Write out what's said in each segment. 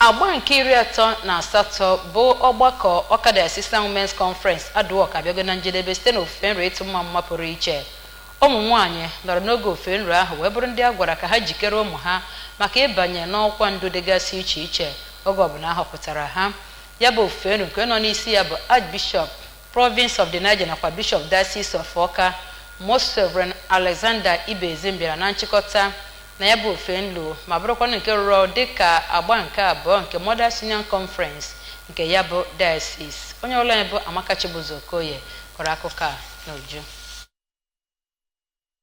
Agba nke 38 bụ ọgbakọ Awka Diocesan Women's Conference ADWOC abịago na njedebe site n'ofufe nro ịtụ mma mma pụrụ iche. Ụmụ nwaanyị nọrọ n'oge ofufe nro ahụ wee bụrụ ndị a gwara ka ha jikere ụmụ ha maka ịbanye n'ọkwa ndu dịgasị iche iche oge ọbụla a họpụtara ha. Ya bụ ofufe nro nke nọ n'isi ya bụ Archbishop Province of the Niger nakwa Bishop Diocese of Awka, Most Reverend Alexander Ibezim bịara na nchịkọta na ya bụ ofufe nlo ma bụrụkwanụ nke rụrụ ọrụ dịka agba nke abụọ nke Mothers Union Conference nke ya bụ Diocese. Onye ọrụ anyị bụ Amaka Chibuzo Okoye kọrọ akụkọ a n'uju.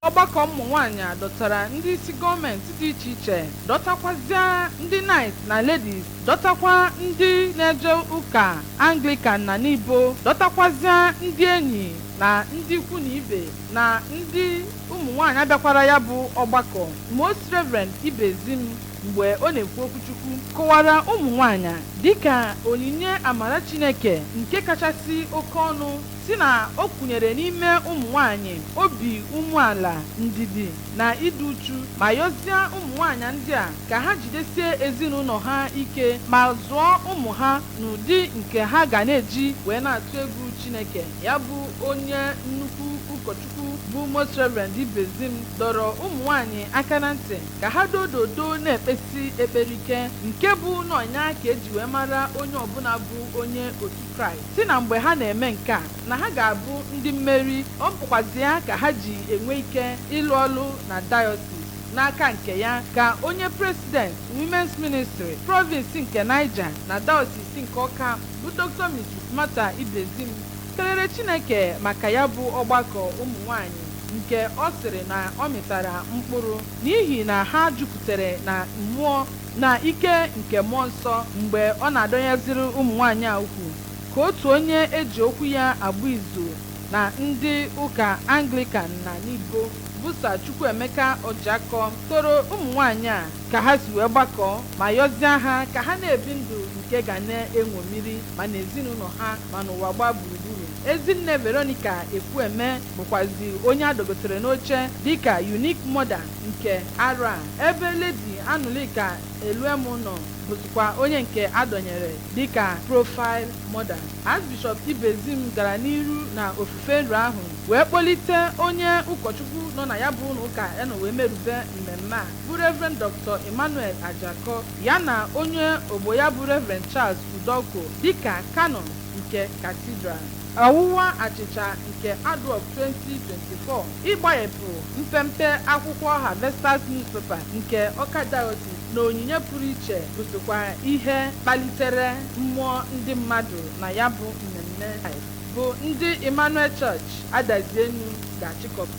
Ọgbakọ ụmụ nwaanyị a dọtara ndị isi gọọmenti dị iche iche, dọtakwazịa ndị knight na ladies, dọtakwa ndị na-eje ụka Anglican na Nibo, dọtakwazịa ndị enyi na ndị ikwu na ibe na ndị ụmụ nwaanyị abịakwara ya bụ ọgbakọ. Most Reverend Ibezim, mgbe ọ na-ekwu okwuchukwu, kọwara ụmụ nwaanyị dịka onyinye amara Chineke nke kachasị oke ọnụ, si na o kwunyere n'ime ụmụ nwaanyị obi umeala, ndidi na ịdị uchu, ma yọzie ụmụ nwaanyị ndị a ka ha jidesie ezinụlọ ha ike ma zụọ ụmụ ha n'ụdị nke ha ga na-eji wee na-atụ egwu Chineke. Ya bụ onye nnukwu ụkọchukwu bụ Most Reverend Ibezim dọrọ ụmụ nwaanyị aka na ntị ka ha dododo na-ekpesi ekpere ike, nke bụ n'ọnya ka eji wee mara onye ọbụla bụ onye otu Kraịst, si na mgbe ha na-eme nke a na ha ga-abụ ndị mmeri. Ọ bụkwazi ya ka ha ji enwe ike ịlụ ọlụ na diocese. N'aka nke ya ka onye president Women's Ministry Province nke Niger na Diocese nke Awka bụ Dr. Mrs. Martha Ibezim kelere Chineke maka ya bụ ọgbakọ ụmụ nwanyị nke ọ sịrị na ọ mịtara mkpụrụ, n'ihi na ha jupụtara na mmụọ na ike nke mmụọ nsọ. Mgbe ọ na-adọnyeziri ụmụ nwanyị a ukwu ka otu onye eji okwu ya agba izu na ndị ụka Anglican na Nibo bụ Sir Chukwuemeka Ojiakọ toro ụmụ nwanyị a ka ha si wee gbakọọ, ma yọzie ha ka ha na-ebi ndụ nke ga na-enwomiri ma n'ezinụlọ ha ma n'ụwa gbaa gburugburu. Ezinne Veronica Ekwueme bụkwazi onye adogotere n'oche dịka Unique Mother nke arọ a, ebe Lady Anulika Eluemu nọ bụzikwa onye nke adọnyere dịka Profile Mother. Archbishop Ibezim gara n'iru na ofufe nro ahụ wee kpọlite onye ụkọchukwu nọ na ya bụ ụlọ ụka eno wee merube mmemme a bụ Reverend Dr. Emmanuel Ajakọ, ya na onye ogbo ya bụ Reverend Charles Udoko dịka Canon nke Cathedral. Ọwụwa achịcha nke ADWOC 2024, ịgbanyepụ mpempe akwụkwọ Harvesters newspaper nke Awka Diocese na onyinye pụrụ iche bụzikwa ihe kpalitere mmụọ ndị mmadụ na ya bụ mmemme bụ ndị Emmanuel Church Adazienu ga-achịkọba.